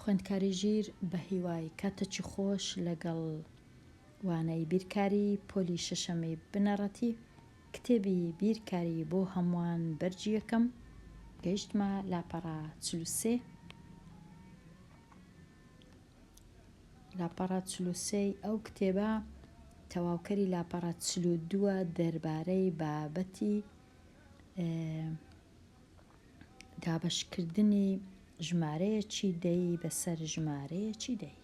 خوێندکاری ژیر بەهیوای کاتەکی خۆش لەگەڵ وانەی بیرکاری پۆلی شەشەمی بنەڕەتی کتێبی بیرکاری بۆ هەمووان بەرگی یەکەم گەیشتمە لاپەڕە 43 لاپەڕە 43 ی ئەو کتێبە تەواوکەری لاپەڕە 42 دەربارەی بابەتی دابەشکردنی ژمارەیەکی دەیی بەسەر ژمارەیەکی دەیی.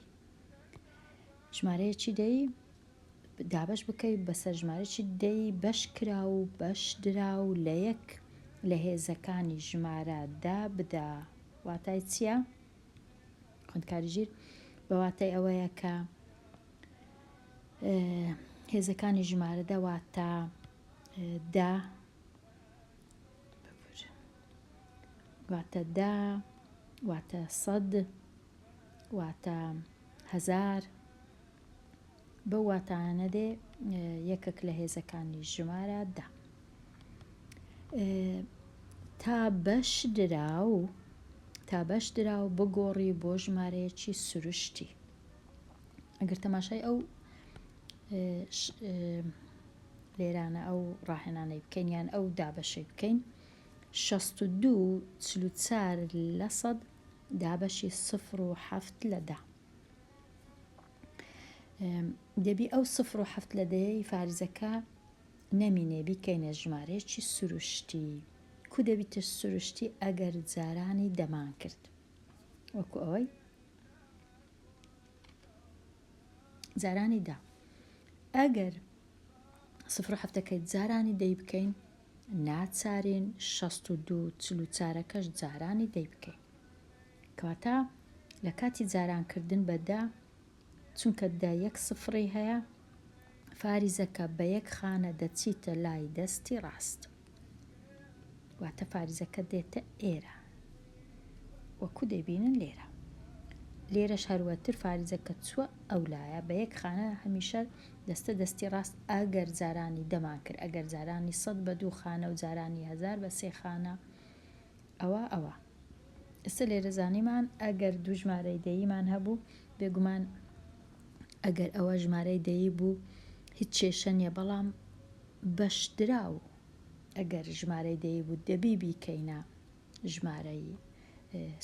ژمارەیەکی دەیی دابەش بکەیت بەسەر ژمارەیەکی دەیی بەش کراو و بەش دراو لە یەک لە هێزەکانی ژمارە دا بدا واتای چییە؟ خوێندکاری ژیر بە واتای ئەوەیە کە هێزەکانی ژمارە دە واتە دە واتە دە واتە سەد واتە هەزار بەو واتانە دێ یەکێک لە هێزەکانی ژمارە دە تا بەش دراو تا بەش دراو بگۆڕی بۆ ژمارەیەکی سروشتی ئەگەر تەماشای ئەو لێرانە ئەو ڕاهێنانەی بکەین یان ئەو دابەشەی بکەین 62 44 لە سەد دابەشی سفر و حەفت لە دە دەبی ئەو سفر و حەفت لە دەیەی فارزەکە نەمینێ بیکەینە ژمارەیەکی سروشتی کو دەبیتە سروشتی ئەگەر جارانی دەمان کرد وەکو ئەوەی جارانی دە ئەگەر سفر و حەفتەکەی جارانی دەی بکەین ناچارین 62 چل و چارەکەش جارانی دەی بکەین کەواتە لە کاتی جاران کردن بە دە چونکە دە یەک سفڕی هەیە فاریزەکە بە یەک خانە دەچیتە لای دەستی ڕاست واتە فاریزەکە دێتە ئێرە وەکو دەیبینن لێرە لێرەش هەروەتر فاریزەکە چووە ئەولایە بە یەک خانە هەمیشە دەستە دەستی ڕاست ئەگەر جارانی دەمان کرد ئەگەر جارانی سەد بە دوو خانە و جارانی هەزار بە سێ خانە ئەوە ئەوە ئێستا لێرە زانیمان ئەگەر دوو ژمارەی دەییمان هەبوو بێگومان ئەگەر ئەوە ژمارەی دەیی بوو هیچ کێشە نییە بەڵام بەشدراو ئەگەر ژمارەی دەیی بوو دەبی بیکەینە ژمارەی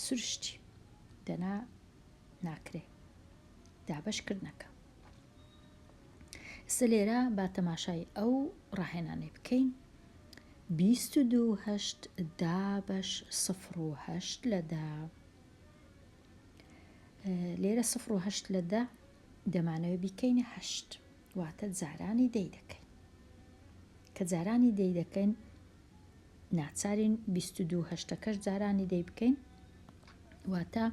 سروشتی دەنا ناکرێ دابەش کردنەکە ئێستا لێرە با تەماشای ئەو ڕاهێنانەی بکەین 22 هەشت دابەش سفر و هەشت لە دە لێرە سفر و هەشت لە دە دەمانەوێت بیکەینە هەشت واتە جارانی دەی دەکەین کە جارانی دەی دەکەین ناچارین 22 هەشتەکەش جارانی دەی بکەین واتە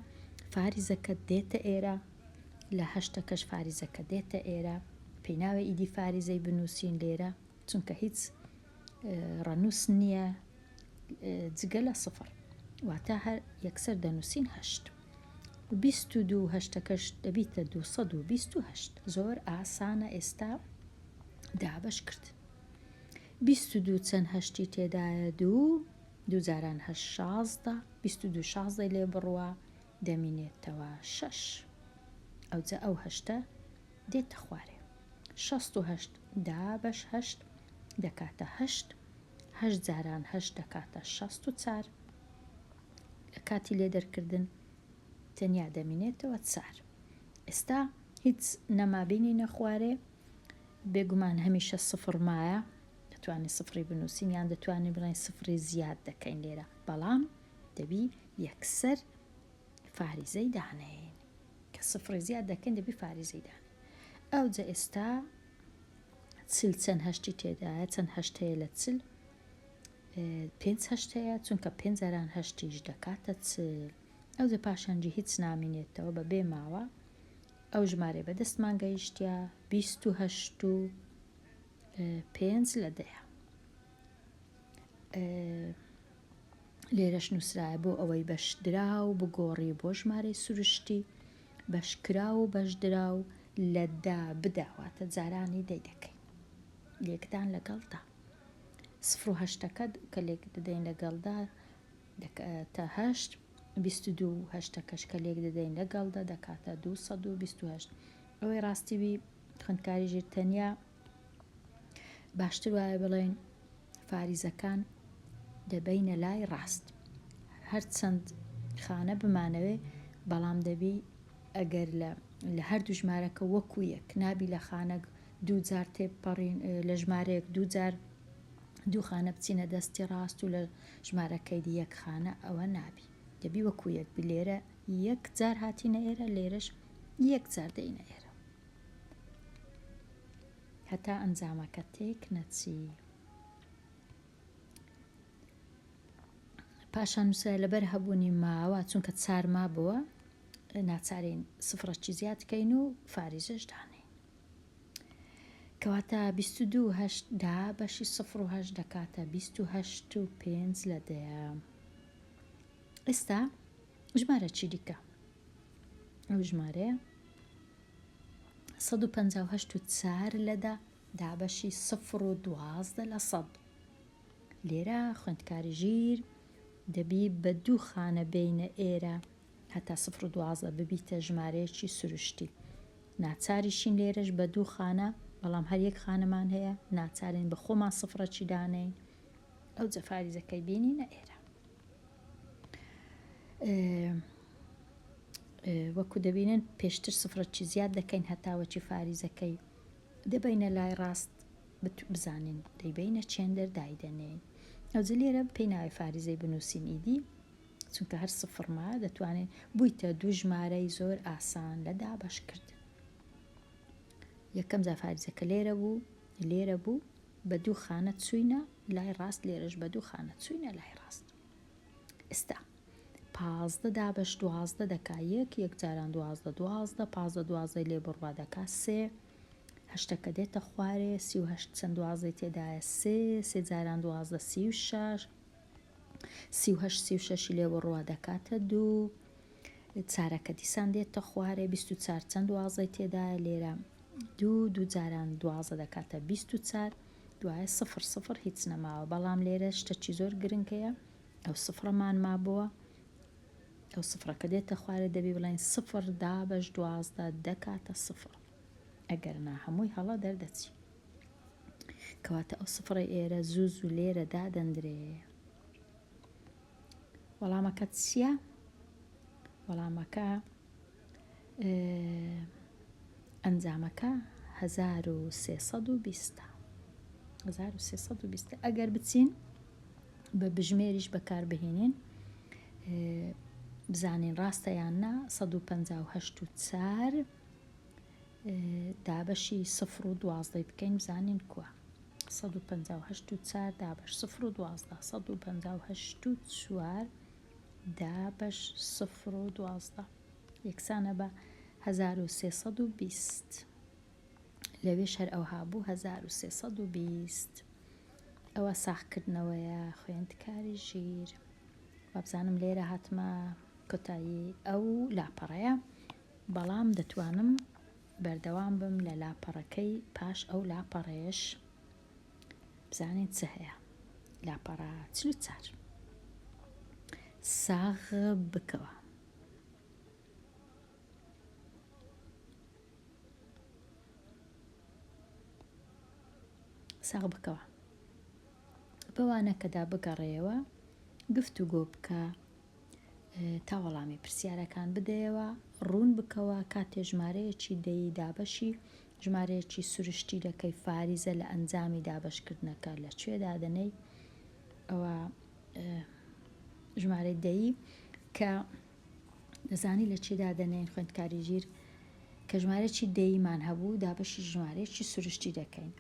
فاریزەکە دێتە ئێرە لە هەشتەکەش فاریزەکە دێتە ئێرە پێی ئیدی فاریزەی بنووسین لێرە چونکە هیچ ڕەنووس نییە جگە لە سفر واتە هەر یەکسەر دەنووسین هەشت 22 هەشتەکەش دەبیتە 228 زۆر ئاسانە ئێستا دابەش کرد 22 چەند هەشتی تێدایە دوو دوو جاران هەشت 16 22 شازدەی لێ بڕوا دەمینێتەوە شەش ئەوجا ئەو هەشتە دێتە خوارێ 68 دابەش هەشت دەکاتە هەشت هەشت جاران هەشت دەکاتە 64 لە کاتی لێ دەرکردن تەنیا دەمینێتەوە چار ئێستا هیچ نەما بینینە خوارێ بێگومان هەمیشە سفر مایە دەتوانین سفری بنووسین یان دەتوانین بڵێن سفری زیاد دەکەین لێرە بەڵام دەبی یەکسەر فاریزەی دانێین کە سفری زیاد دەکەین دەبی فاریزەی دانێین ئەوجە ئێستا چل چەند هەشتی تێدایە چەند هەشت هەیە لە چل پێنج هەشت هەیە چونکە پێنج جاران هەشتیش دەکاتە چل ئەوجە پاشانجی هیچ نامینێتەوە بە بێ ماوە ئەو ژمارەی بەدەستمان گەیشتە 28 و پێنج لە دەیە لێرەش نووسرایە بۆ ئەوەی بەشدراو بگۆڕی بۆ ژمارەی سروشتی بەشکراو و بەشدراو لە دە بدە واتە جارانی دەی دەکەین لێکدان لەگەڵدا سفر و هەشتەکە کە لێک دەدەین لەگەڵدا دەکاتە هەشت. 22 و هەشتەکەش کە لێک دەدەین لەگەڵ دە دەکاتە 228. ئەوەی ڕاستی بی خوێندکاری ژیر تەنیا باشتر وایە بڵێین فاریزەکان دەبەینە لای ڕاست هەرچەند خانە بمانەوێ بەڵام دەبی ئەگەر لە لە هەردوو ژمارەکە وەکو یەک نابی لە خانە دوو جار تێپەڕین لە ژمارەیەک دوو جار دوو خانە بچینە دەستی ڕاست و لە ژمارەکەی دی یەک خانە ئەوە نابی دەبی وەکو یەک بی لێرە یەک جار هاتینە ئێرە لێرەش یەک جار دێینە ئێرە هەتا ئەنجامەکە تێک نەچی. پاشان نووسرا لەبەر هەبوونی ماوە چونکە چار مابووە ناچارین سفرەکی زیاد کەین و فاریزەش دانێین کەواتە 22 هەشت دا بەشی سفر و هەشت دەکاتە 28 و پێنج لە دەیە ئێستا ژمارە چی دیکە ئەو ژمارەیە 158 و چار لە دە دابەشی سفر و 12 لە سەد لێرە خوێندکاری ژیر دەبی بە دوو خانە بێینە ئێرە هەتا سفر و 12 ببیتە ژمارەیەکی سروشتی ناچاریشین لێرەش بە دوو خانە بەڵام هەر یەک خانەمان هەیە ناچارین بە خۆمان سفرەکی دانێین ئەو جەفاریزەکەی بینینە ئێرە وەکو دەبینن پێشتر سفرەکی زیاد دەکەین هەتاوەکی فاریزەکەی دەبینە لای ڕاست بزانین دەیبینە چێندەر دایدەنێین ئەوجە لێرە پێی ناوێ فاریزەی بنووسین ئیدی چونکە هەر سفرما دەتوانین بوویتە دوو ژمارەی زۆر ئاسان لە دابەشکردن یەکەم جا فاریزەکە لێرە بوو لێرە بوو بە دوو خانە چووینە لای ڕاست لێرەش بە دوو خانە چووینە لای ڕاست ئێستا 15 دابەش 12 دەکا یەک یەک جاران 12 12 15 دوازدەی لێ بڕوا دەکا سێ هەشتەکە دێتە خوارێ 38 چەند دوازدەی تێدایە سێ سێ جاران 12 36 38 36 لێ بڕوا دەکاتە دوو چارەکە دیسان دێتە خوارێ 24 چەند دوازدەی تێدایە لێرە دوو دوو جاران 12 دەکاتە 24 دوایە سفر سفر هیچ نەماوە بەڵام لێرە شتەکی زۆر گرنگ هەیە ئەو سفرەمان مابووە ئەو سفرەکە دێتە خوارێ دەبی بڵێن سفر دابەش 12 دەکاتە سفر ئەگەر نا هەمووی هەڵە دەردەچی کەواتە ئەو سفرەی ئێرە زوو زوو لێرە دادەندرێ وەڵامەکە چییە؟ وەڵامەکە ئەنجامەکە 1320 1320 ئەگەر بچین بە بژمێریش بەکار بهێنین بزانین ڕاستە یان نا 158 و چار دابەشی سفر و دوازدەی بکەین بزانین کووە 158 و چار دابەش سفر و دوازدە 158 و چوار دابەش سفر و دوازدە یەکسانە بە 1320 لەوێش هەر ئەوها بوو 1320 ئەوە ساغکردنەوەیە خوێندکاری ژیر وابزانم لێرە هاتمە کۆتایی ئەو لاپەڕەیە بەڵام دەتوانم بەردەوام بم لە لاپەڕەکەی پاش ئەو لاپەڕەیەش بزانین چ هەیە لاپەڕە 44 ساغ بکەوە ساغ بکەوە بەوانەکەدا بگەڕێەوە گفتوگۆ بکە تا وەڵامی پرسیارەکان بدەیەوە، ڕوون بکەوە کاتێ ژمارەیەکی دەیی دابەشی ژمارەیەکی سروشتی دەکەی فاریزە لە ئەنجامی دابەشکردنەکە لە کوێ دادەنێی ئەوە ژمارەی دەیی کە دەزانی لە چی دادەنێین خوێندکاری ژیر کە ژمارەی دەیمان هەبوو دابەشی ژمارەیەکی سروشتی دەکەین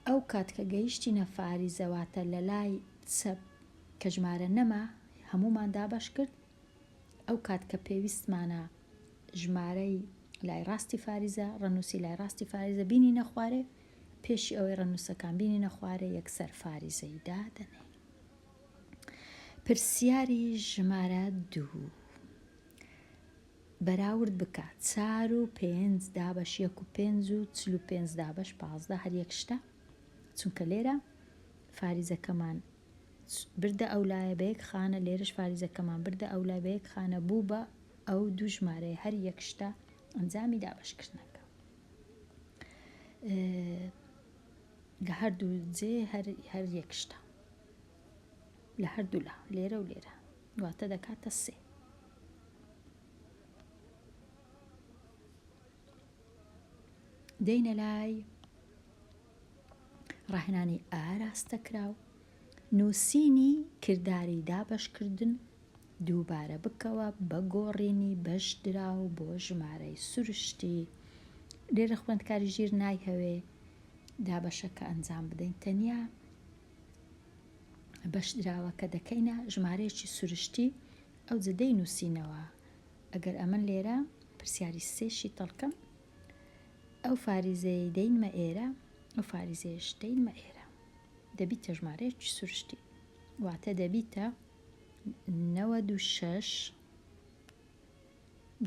ئەو کات کە گەیشتینە فاریزەواتە لە لای چەپ کە ژمارە نەما هەموومان دابەش کرد ئەو کات کە پێویستمانە ژمارەی لای ڕاستی فاریزە ڕەنووسی لای ڕاستی فاریزە بینینە خوارێ پێشی ئەوەی ڕەنووسەکان بینینە خوارێ یەکسەر فاریزەی دادەنێین پرسیاری ژمارە دوو بەراورد بکە چار و پێنج دابەش یەک و پێنج و 45 دابەش 15 هەر یەک شتە چونکە لێرە فاریزەکەمان. بردە ئەولایە بە یەک خانە لێرەش فاریزەکەمان بردە ئەولای بە یەک خانە بوو بە ئەو دوو ژمارەیە هەر یەک شتە ئەنجامی دابەشکردنەکە لە هەردوو جێ هەر یەک شتە لە هەردوولا لێرە و لێرە واتە دەکاتە سێ. دێینە لای ڕاهێنانی ئاراستەکراو، نووسینی کرداری دابەشکردن دووبارە بکەوە بە گۆڕینی بەشدراو بۆ ژمارەی سروشتی. لێرە خوێندکاری ژیر نایهەوێ دابەشەکە ئەنجام بدەین تەنیا بەشدراوەکە دەکەینە ژمارەیەکی سروشتی ئەوجە دەینووسینەوە ئەگەر ئەمن لێرە پرسیاری سێ شیتەڵ کەم ئەو فاریزەیەی دەینمە ئێرە ئەو فاریزەیەش دەینمە ئێرە دەبیتە ژمارەیەکی سروشتی واتە دەبیتە 96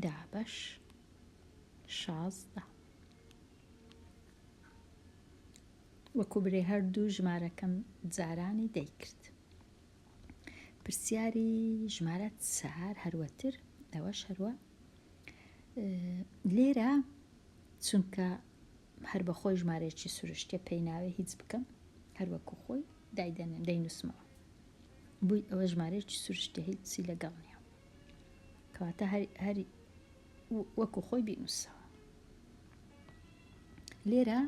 دابەش 16 وەکو برێ هەردوو ژمارەکەم جارانی دەیکرد. پرسیاری ژمارە چار هەروەتر ئەوەش هەروە لێرە چونکە هەر بە خۆی ژمارەیەکی سروشتیە پێی ناوێ هیچ بکەم هەر وەکو خۆی دایدەنێم دەینووسمەوە بووی ئەوە ژمارەیەکی سروشتیە هیچی لەگەڵ نییە کەواتە هەر هەر وەکو خۆی بینووسەوە لێرە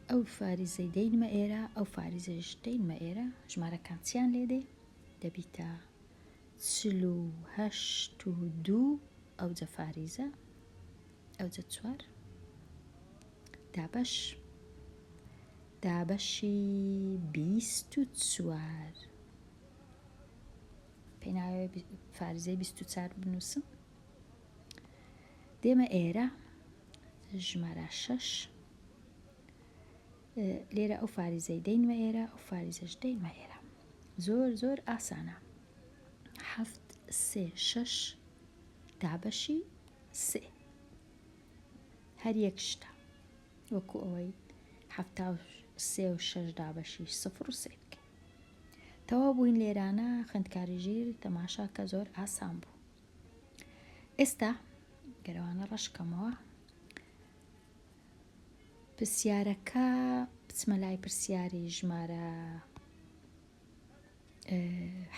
ئەو فاریزەی دەینمە ئێرە ئەو فاریزەش دەینمە ئێرە ژمارەکان چیان لێ دێ دەبیتە 48 و دوو ئەوجە فاریزە ئەوجە چوار دابەش دابەشی 24 پێناوێ فاریزەی 24 بنووسم دێمە ئێرە ژمارە شەش لێرە ئەو فاریزەی دەینمە ئێرە ئەو فاریزەش دەینمە ئێرە زۆر زۆر ئاسانە حەفت سێ شەش دابەشی سێ هەر یەک شتە وەکو ئەوەی حەفتا و سێ و شەش دابەشی سفر و سێ بکەین تەواو بووین لێرانە خوێندکاری ژیر تەماشا کە زۆر ئاسان بوو ئێستا گەرەوانە ڕەشکەمەوە پرسیارەکە بچمە لای پرسیاری ژمارە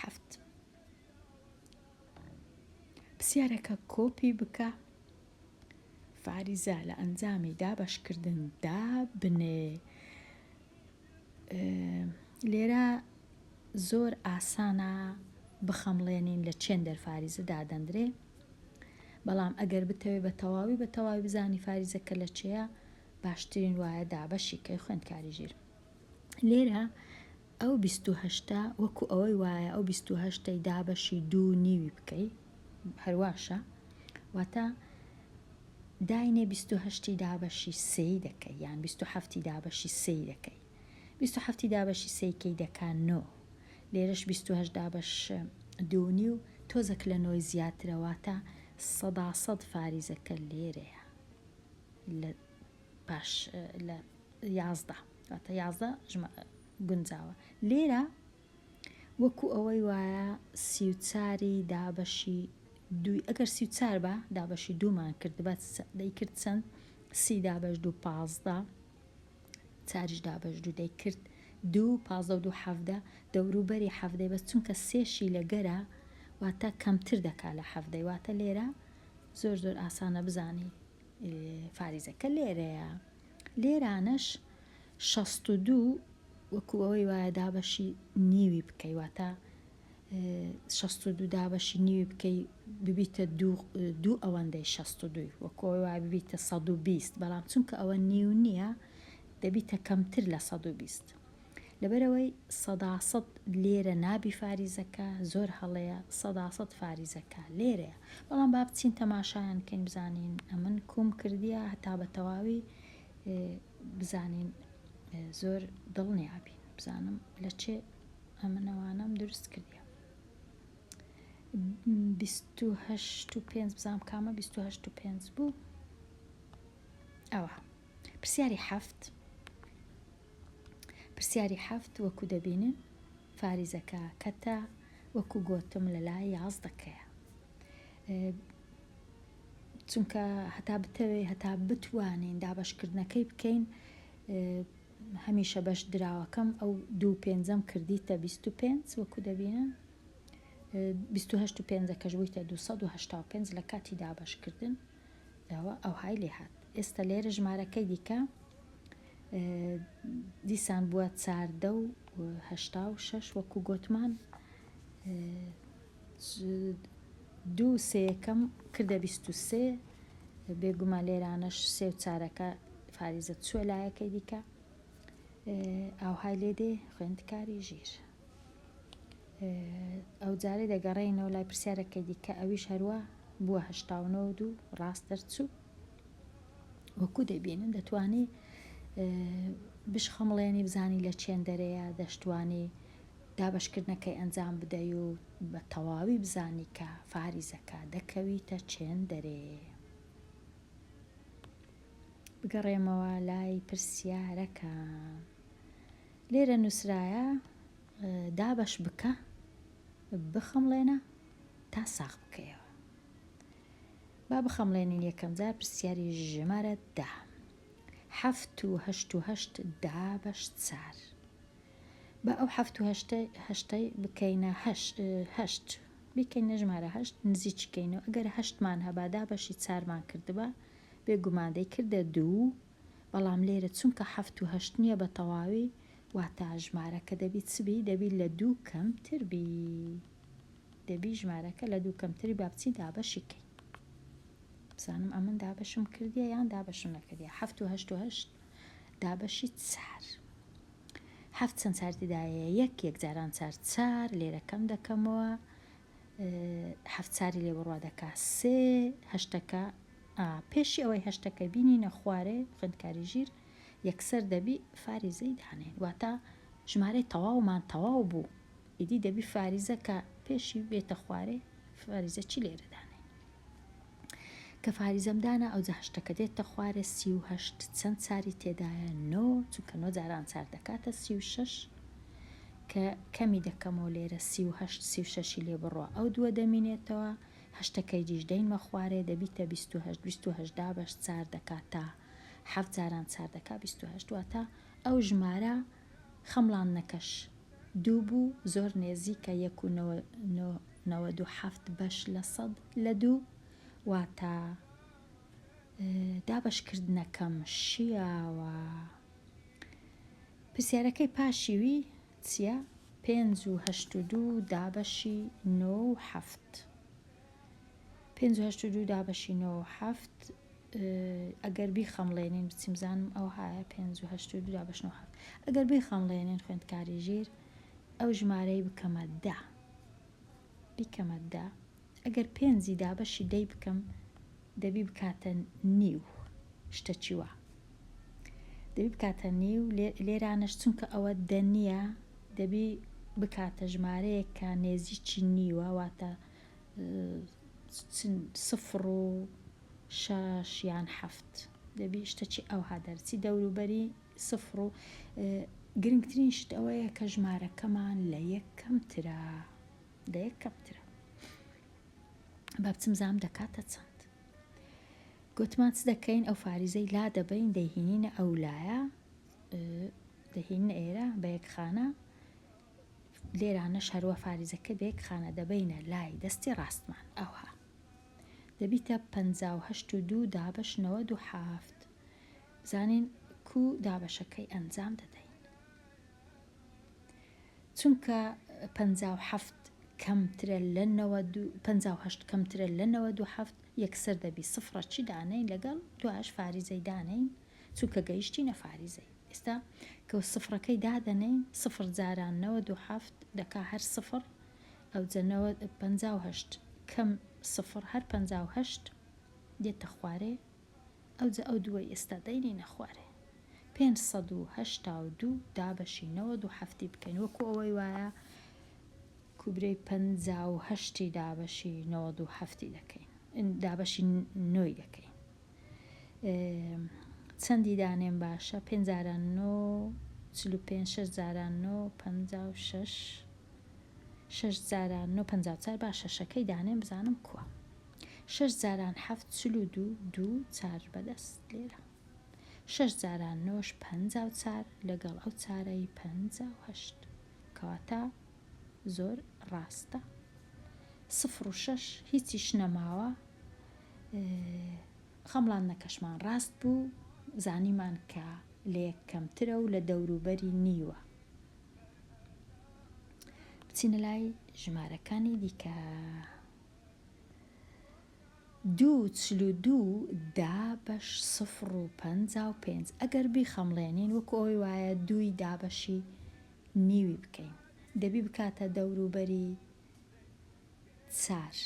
هەفت پرسیارەکە کۆپی بکە فاریزە لە ئەنجامی دابەشکردن دابنێ لێرە زۆر ئاسانە بخەمڵێنین لە چێندەر فاریزە دادەندرێ بەڵام ئەگەر بتەوێ بە تەواوی بە تەواوی بزانی فاریزەکە لە چێە باشترین وایە دابەشی کەی خوێندکاری ژیر لێرە ئەو 28 وەکو ئەوەی وایە ئەو 28ی دابەشی دوو نیوی بکەی هەرواشە واتە داینێ 28ی دابەشی سێی دەکەی یان 27ی دابەشی سێی دەکەی 27ی دابەشی سێی کەی دەکا نۆ لێرەش 28 دابەش دوو نیو تۆزەک لە نۆی زیاترە واتە سەدا سەد فاریزەکە لێرەیە لە پاش لە یازدە واتە یازدە گونجاوە لێرە وەکو ئەوەی وایە 34ی دابەشی دووی ئەگەر 34 بە دابەشی دوومان کردبا دەیکرد چەند سی دابەش دوو پازدە چاریش دابەش دوو دەیکرد دوو پازدە و دوو حەڤدە دەوروبەری حەڤدەی بەس چونکە سێشی لەگەرە واتە کەمتر دەکا لە حەڤدەی واتە لێرە زۆر زۆر ئاسانە بزانی فاریزەکە لێرەیە لێرانەش 62 وەکو ئەوەی وایە دابەشی نیوی بکەی واتە 62 دابەشی نیوی بکەی ببیتە دوو ئەوەندەی 62 وەکو ئەوەی وایە ببیتە 120 بەڵام چونکە ئەوە نیو نییە دەبیتە کەمتر لە 120 لەبەرئەوەی سەدا سەد لێرە نابی فاریزەکە زۆر هەڵەیە سەدا سەد فاریزەکە لێرەیە بەڵام با بچین تەماشایان کەین بزانین ئەمن کوم کردیە هەتا بە تەواوی بزانین زۆر دڵنیا بین بزانم لە چێ ئەمن ئەوانەم دروست کردیە 28 و پێنج بزانم کامە 28 و پێنج بوو ئەوە پرسیاری حەفت پرسیاری حەفت وەکو دەبینن. فاریزەکە کەتە وەکو گۆتم لە لای یازدەکەیە. چونکە هەتا بتەوێ هەتا بتوانین دابەشکردنەکەی بکەین هەمیشە بەش دراوەکەم ئەو دوو پێنجەم کردیتە 25 وەکو دەبینن 28 و پێنجەکەش بوویتە 285 لە کاتی دابەشکردن ئەوە ئەوهای لێ هات ئێستا لێرە ژمارەکەی دیکە دیسان بووە چاردە و 86 وەکو گۆتمان دوو سێیەکەم کردە 23 بێگومان لێرانەش سێ و چارەکە فاریزە چووە لایەکەی دیکە ئاوهای لێ دێ خوێندکاری ژیر ئەو جارێ دەگەڕێینەوە لای پرسیارەکەی دیکە ئەویش هەروە بووە هەشتا و نۆ و دوو ڕاست دەرچوو وەکو دەبینن دەتوانی بشخەمڵێنی بزانی لە چێندەرەیە دەشتوانی دابەشکردنەکەی ئەنجام بدەی و بە تەواوی بزانی کە فاریزەکە دەکەویتە چێندەرێ. بگەڕێمەوە لای پرسیارەکە. لێرە نووسرایە دابەش بکە بخەمڵێنە تا ساغ بکەیەوە. با بخەمڵێنین یەکەم جار پرسیاری ژمارە دە. حەفت و هەشت و هەشت دابەش چار. با ئەو حەفت و هەشتەی بکەینە هەشت بیکەینە ژمارە هەشت نزیکی کەینەوە ئەگەر هەشتمان هەبا دابەشی چارمان کردبا بێگومان دەیکردە دوو بەڵام لێرە چونکە حەفت و هەشت نییە بە تەواوی واتا ژمارەکە دەبی چ بی دەبی لە دوو کەمتر بی دەبی ژمارەکە لە دوو کەمتری با بچین دابەشی کەین بزانم ئەمن دابەشم کردیە یان دابەشم نەکردیە حەفت و هەشت و هەشت دابەشی چار حەفت چەند چار تێدایە یەک یەک جاران چار چار لێرە کەم دەکەمەوە حەفت چاری لێ بڕوا دەکا سێ هەشتەکە پێشی ئەوەی هەشتەکە بینینە خوارێ خوێندکاری ژیر یەکسەر دەبی فاریزەی دانێن واتە ژمارەی تەواومان تەواو بوو ئیدی دەبی فاریزە کە پێشی بێتە خوارێ فاریزە چی لێرە دانێ کە فاریزەم دانا ئەوجا هەشتەکە دێتە خوارێ 38 چەند چاری تێدایە نۆ چونکە نۆ جاران چار دەکاتە 36 کە کەمی دەکەمەوە لێرە 38 36ی لێ بڕوا ئەو دووە دەمینێتەوە هەشتەکەی دیش دەینمە خوارێ دەبیتە 28 28 دابەش چار دەکاتە حەفت جاران چار دەکا 28 واتە ئەو ژمارە خەمڵاندنەکەش دوو بوو زۆر نێزیکە یەک و 97 بەش لە سەد لە دوو واتە دابەشکردنەکەم شیاوە. پرسیارەکەی پاشی وی چییە؟ پێنج و هەشت و دوو دابەشی نۆ و حەفت. پێنج و هەشت و دوو دابەشی نۆ و حەفت ئەگەر بیخەمڵێنین بچیم زانم ئەوهایە پێنج و هەشت و دوو دابەش نۆ و حەفت ئەگەر بیخەمڵێنین خوێندکاری ژیر ئەو ژمارەی بکەمە دە بیکەمە دە ئەگەر پێنجی دابەشی دەی بکەم دەبی بکاتە نیو شتەکی وا دەبی بکاتە نیو لێرانەش چونکە ئەوە دە نییە دەبی بکاتە ژمارەیەک کە نێزیکی نیوە واتە سفر و شەش یان حەفت دەبی شتەکی ئەوها دەرچی دەوروبەری سفر و گرنگترین شت ئەوەیە کە ژمارەکەمان لە یەک کەمترە لە یەک کەمترە با بچم زام دەکاتە چەند گوتمان چ دەکەین ئەو فاریزەی لا دەبەین دەیهینینە ئەو لایە دەهینە ئێرە بە یەک خانە لێرانەش هەروە فاریزەکە بە یەک خانە دەبەینە لای دەستی ڕاستمان ئەوها دەبیتە 58 و دوو دابەش 97 بزانین کو دابەشەکەی ئەنجام دەدەین چونکە 57 کەمترە لە 58 کەمترە لە 97 یەکسەر دەبی سفرە چی دانەین لەگەڵ دواش فاریزەی دانەین چونکە گەیشتینە فاریزەی ئێستا کە سفرەکەی دادەنێین سفر جاران 97 دەکا هەر سفر ئەوجە 58 کەم سفر هەر 58 دێتە خوارێ ئەوجە ئەو دووەی ئێستا دەینینە خوارێ 582 دابەشی 97ی بکەین وەکو ئەوەی وایە کوبرەی 58ی دابەشی 97ی دەکەین دابەشی نۆی دەکەین چەندی دانێم باشە پێنج جاران نۆ 45 شەش جاران نۆ 56. شەش جاران نۆ 54 با شەشەکەی دانێم بزانم کووە. شەش جاران حەفت 42 دوو چار بەدەست لێرە. شەش جاران نۆش 54 لەگەڵ ئەو چارەی 58 کەواتە زۆر ڕاستە. سفر و شەش هیچیش نەماوە. خەمڵاندنەکەشمان ڕاست بوو، زانیمان کە لە یەک کەمترە و لە دەوروبەری نیوە. بچینە لای ژمارەکانی دیکە. دوو 42 دابەش سفر و 55 ئەگەر بیخەمڵێنین وەکو ئەوەی وایە دووی دابەشی نیوی بکەین دەبی بکاتە دەوروبەری چار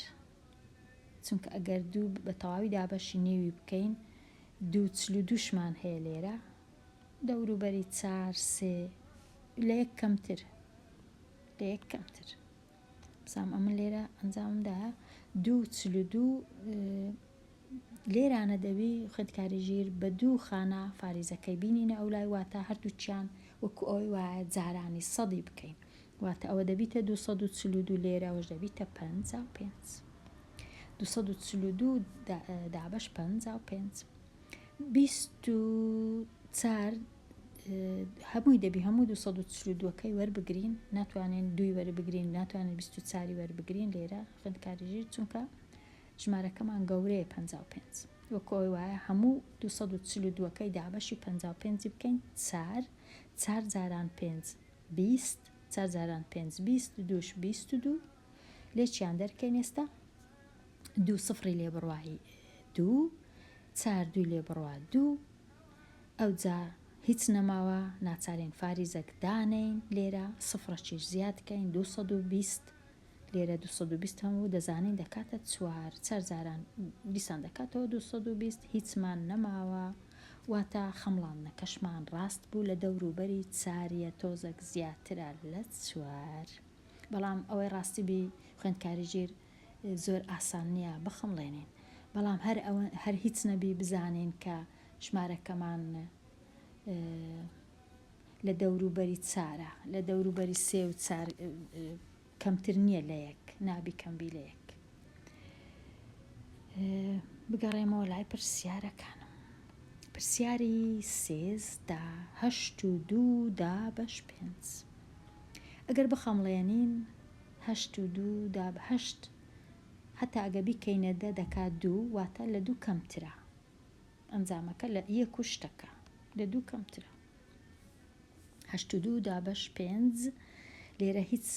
چونکە ئەگەر دوو بە تەواوی دابەشی نیوی بکەین دوو 42 دووشمان هەیە لێرە دەوروبەری چار سێ لە یەک کەمتر لە یەک کەمتر بزانم ئەمن لێرە ئەنجامم دایە دوو 42 لێرانە دەبی خوێندکاری ژیر بە دوو خانە فاریزەکەی بینینە ئەو لای واتە هەردووکیان وەکو ئەوەی وایە جارانی سەدی بکەین واتە ئەوە دەبیتە 242 لێرە ئەوەش دەبیتە 55 242 دابەش 55 24 هەمووی دەبی هەموو 242ەکەی وەربگرین ناتوانین دووی وەربگرین ناتوانین 24 وەربگرین لێرە خوێندکاری ژیر چونکە ژمارەکەمان گەورەیە 55 وەکو ئەوەی وایە هەموو 242ەکەی دابەشی 55 بکەین چار چار جاران پێنج 20 چار جاران پێنج 20 دووش 22 لێکیان دەرکەین ئێستا دوو سفری لێ بڕوایی دوو چار دووی لێ بڕوا دوو ئەوجا هیچ نەماوە ناچارین فاریزەک دانێین لێرە سفرەکیش زیاد کەین 220 لێرە 220 هەموو دەزانین دەکاتە چوار چار جاران دیسان دەکاتەوە 220 هیچمان نەماوە واتە خەمڵاندنەکەشمان ڕاست بوو لە دەوروبەری چاریە تۆزەک زیاترە لە چوار بەڵام ئەوەی ڕاستی بی خوێندکاری ژیر زۆر ئاسان نییە بخەمڵێنین بەڵام هەر ئەوە هەر هیچ نەبی بزانین کە ژمارەکەمان لە دەوروبەری چارە لە دەوروبەری سێ و چار کەمتر نییە لە یەک نابی کەم بی لە یەک. بگەڕێمەوە لای پرسیارەکانم. پرسیاری سێزدە هەشت و دوو دابەش پێنج. ئەگەر بخەمڵێنین هەشت و دوو دا هەشت هەتا ئەگە بیکەینە دە دەکات دوو واتە لە دوو کەمترە. ئەنجامەکە لە یەک و شتەکە لە دوو کەمترە. هەشت و دوو دابەش پێنج لێرە هیچ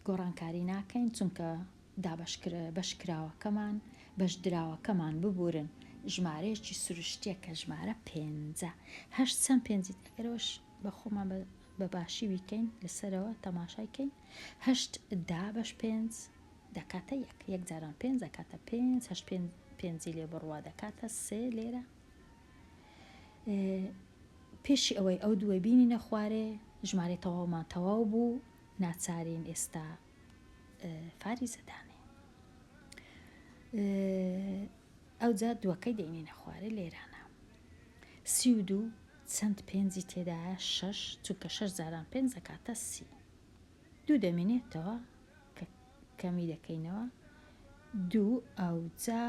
گۆڕانکاری ناکەین چونکە دابەشکراوەکەمان بەشدراوەکەمان ببورن ژمارەیەکی سروشتیە کە ژمارە پێنجە هەشت چەند پێنجی ئەگەرەوەش بە خۆمان بە باشی بیکەین لەسەرەوە تەماشای کەین هەشت دابەش پێنج دەکاتە یەک یەک جاران پێنج دەکاتە پێنج هەشت پێنج پێنجی لێ بڕوا دەکاتە سێ لێرە پێشی ئەوەی ئەو دووەی بینینە خوارێ ژمارەی تەواومان تەواو بوو ناچارین ئێستا فاریزە دانێ ئەوجا دووەکەی دەینینە خوارێ لێرانە 32 چەند پێنجی تێدایە شەش چونکە شەش جاران پێنج دەکاتە سی دوو دەمێنێتەوە کە کەمی دەکەینەوە دوو ئەوجا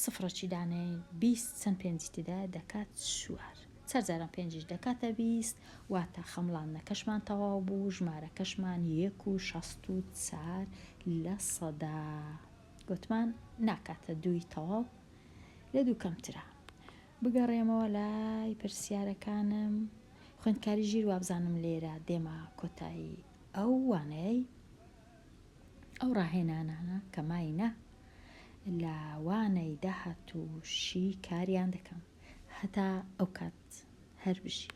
سفرەکی دانێین 20 چەند پێنجی تێدایە دەکات چوار چار جاران پێنجیش دەکاتە 20 واتە خەمڵاندنەکەشمان تەواو بوو ژمارەکەشمان یەک و 64 لە سەدا گوتمان ناکاتە دووی تەواو لە دوو کەمترە بگەڕێمەوە لای پرسیارەکانم خوێندکاری ژیر وابزانم لێرە دێمە کۆتایی ئەو وانەیەی ئەو ڕاهێنانانە کە ماینە لە وانەی داهاتووشی کاریان دەکەم هەتا ئەو کات هەر بژی.